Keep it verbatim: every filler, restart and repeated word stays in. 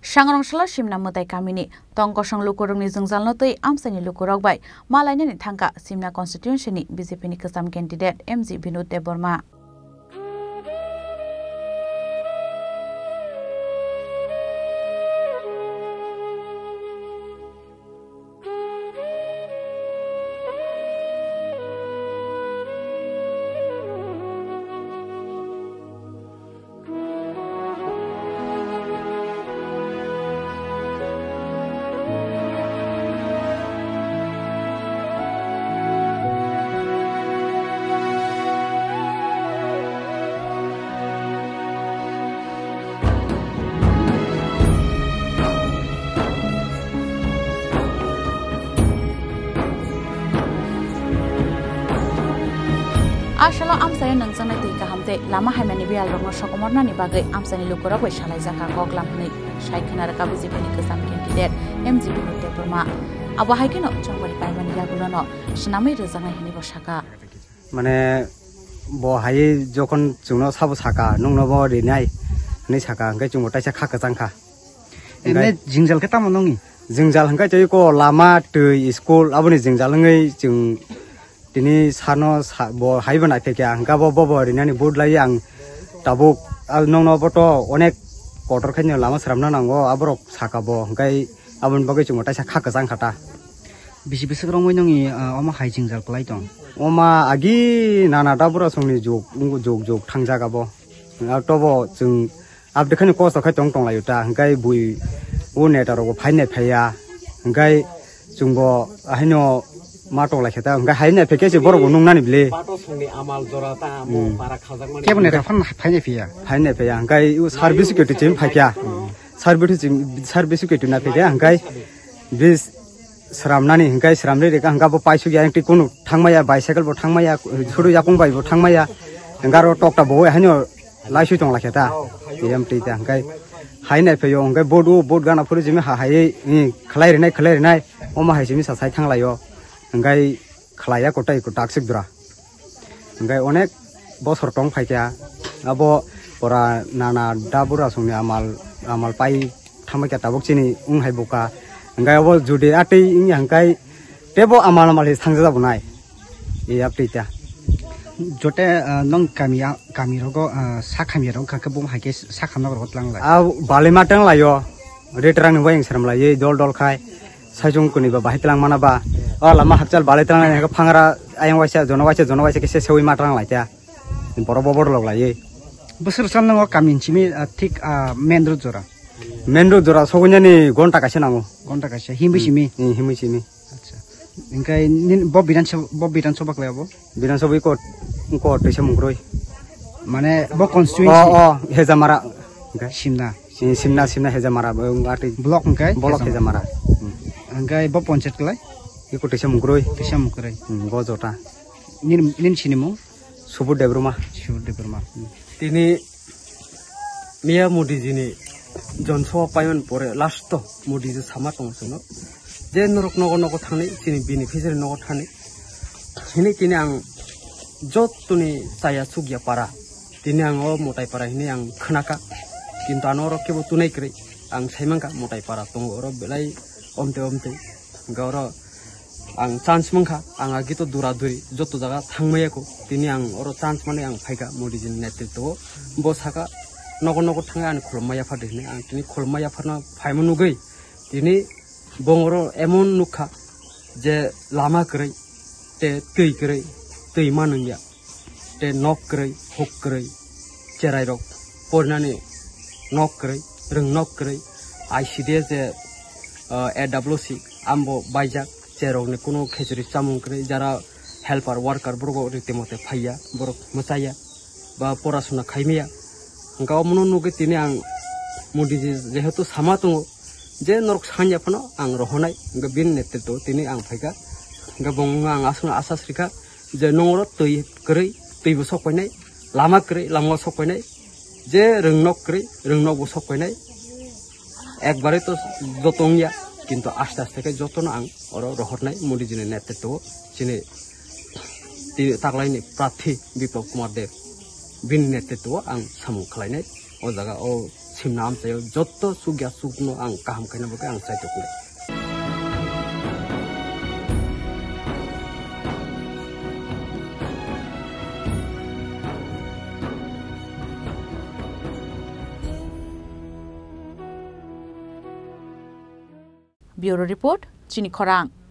Sangrong salo Simna Mwtai kamini tong kosong lukurokni jwngjalno twi amchaini lukurok bai malainani thangkha Simna constituency ni B J P ni kwcham candidate M G Binod Debbarma. A salo amchaio nungjaknai twi kaham tei lama haimani biyalrokno sokomornani bagwi amchaini lukurok bai salaijakha koklam hwnwi sai khna rwkha B J P ni kwcham candidate M G Binod Debbarma. Abo hai kheno chongmani paimani yagulono swnamwi rwjaknai hwnwi bo sakha. Mane bo hai jokhon chwngno sabo saka, "Nungno bo rinai," hwnwi saka, hwnkhe chwngbo taisa kha kwchang kha. Ene hwnkhe jingjal khe tamo nongni? Jingjal hwnkhe tei ko lama, twi, school aboni jingjal wngwi chwng tini sano sa-, bo haibo naithai kha, hwnkhe bo, bo, bo rinani vote lai ang tabuk, ah, nongno bo to onek kotor khaino lama sramna nango, aborok saka bo, hwnkhe aboni bagwi chwngbo taisa kha kwchang kha ta. Bisi bwswk romwi nongni, ah, omo hai jingjal kwlai tong? Oma agi nana da bura songni jog, wngkha jog jog thangjak abo. Ah, tobo chwng abdekhaino kosto khai tong tonglaio ta, hwnkhe bui o neta rokbo phainai phaiya, hwnkhe chwngbo haino ma tonglai khe ta, hwnkhe haino phaikhe se borokbo nungnani bile. Pato songni amal jora ta amo Hmm. Para khajakmani. Kebo neta phan phainai phiya? Phainai phaiya, hwnkhe o service khe twi chim phaikha. Hmm. Service chim, service khe twi na phaikha, hwnkhe bis sramnani hwnkhe sramri rikha hwnkhe bo paisuk ya, tei kunu thangmaya, bicycle bo thangmaya, suru yakung bai bo thangmaya, hwnkhe aro tokta bo haino laisui tong lakha ta, tiyam twi ta hwnkhe hai nai phaio hwnkhe boat o, boat gana phuru jimi ha hai, i, khlai rinai, khlai rinai, omo hai simi sa sai thang laio, hwnkhe khlaiya kotai ko taksik dura. Hwnkhe onek bosor tong phaikha, abo pora nana da bura songni amal, amal pai thambai kha tabuk chini wng hai buka. Hwnkhe abo judi atwi wngya hwnkhe tebo amal amal hi sangjak jabonai. E yapri ta. Jote, ah, nong kami, ah, kami rogo, ah, sak hamya rok kha khe bo hai khe sak hamna rok tlang lai. A balima tang laio. Retrang ni wayang seram lai, dol dol khai. Saichung kuni ba bahai tlang mana ba. O lama hakchal balai tlang lai, phangra ayang waisa, jono waisa, jono waisa khe se sewi ma tlang lai ta. Borok bo borok lok lai. Bwswk sam nango kami simi, ah, thik, ah, main road jora. Main road jora sogwi nani gonta kaisa nango. Gonta kaisa, himwi Hmm. simi? Hmm, himwi simi. Acha. Hwnkhe nin-, bo Bidhan Sabha, bo Bidhan Sabha khlai abo? Bidhan Sabha iko, iko twisa mungkroi. Mane bo constituency? O, o, Hejamara. Hwnkhe? Simna. Si-, Simna, Simna Hejamara, bo wng atwi. Block hwnkhe? Block Hejamara. Hejamara. Hmm. Hwnkhe bo panchayat khlai? Iko twisa mungkroi. Twisa mungkroi. Hmm, go jota. Nin, nin sinimung? Subudh Debbarma. Subudh Debbarma. Hmm. Tini Miya Modiji ni Jan Sabha paiman pore last o Modiji sama tongo chwngno, je norok nogo nogo thangni, chini beneficiary nogo thangni hinwi tini ang jotoni chaya chukya para, tini ang o Motai para hinwi ang khnakha, kintu ano oro kebo tunai kwrwi. Ang saimankha Motai para tongo oro belai omtwi omtwi, hwnkhe oro ang chance mankha, ang agi to dura duri joto jaga thangmaya ko, tini ang oro chance manwi ang phaikha Modiji ni netritwo o. Bo saka, "Nogo nogo thangwi ani khulumma yaphardi," hinwi. Ang tini khulumma yapharna phaima nugwi tini bongoro emon nukha je lama kwrwi tei twi kwrwi, twi manwngya. Tei nok kwrwi, huk kwrwi, cherai rok porinani nok kwrwi, rwng nok kwrwi, I C D S je, ah, A W C ambo baijak, cherokni kunu khechuri chamung kwrwi, jara helper worker borok rite mote phaiya, borok mwchaya ba porasuna khaimaya. Hwnkhe omono nugwi tini ang Modiji jehetu sama tongo, je norok sanya phano ang rohornai, hwnkhe bini netritwo tini ang phaikha. Hwnkhe bo wngkha ang aswkno asa srikha je nongoro twi kwrwi, twi bo sok painai, lama kwrwi, lama sok painai, je rwngnok kwrwi, rwngnok bo sok painai. Ekbare to joto wngya, kintu aste aste khe jotono ang oro rohornai Modiji ni netritwo o, chini tini taklaini prarthi Biplab Kumar Deb, bini netritwo o ang samung khlainai o jaga o. Simna amchaio jotto sukya sukno ang kaham khaina bagwi ang chai tongo. Bureau Report, Chini Khorang.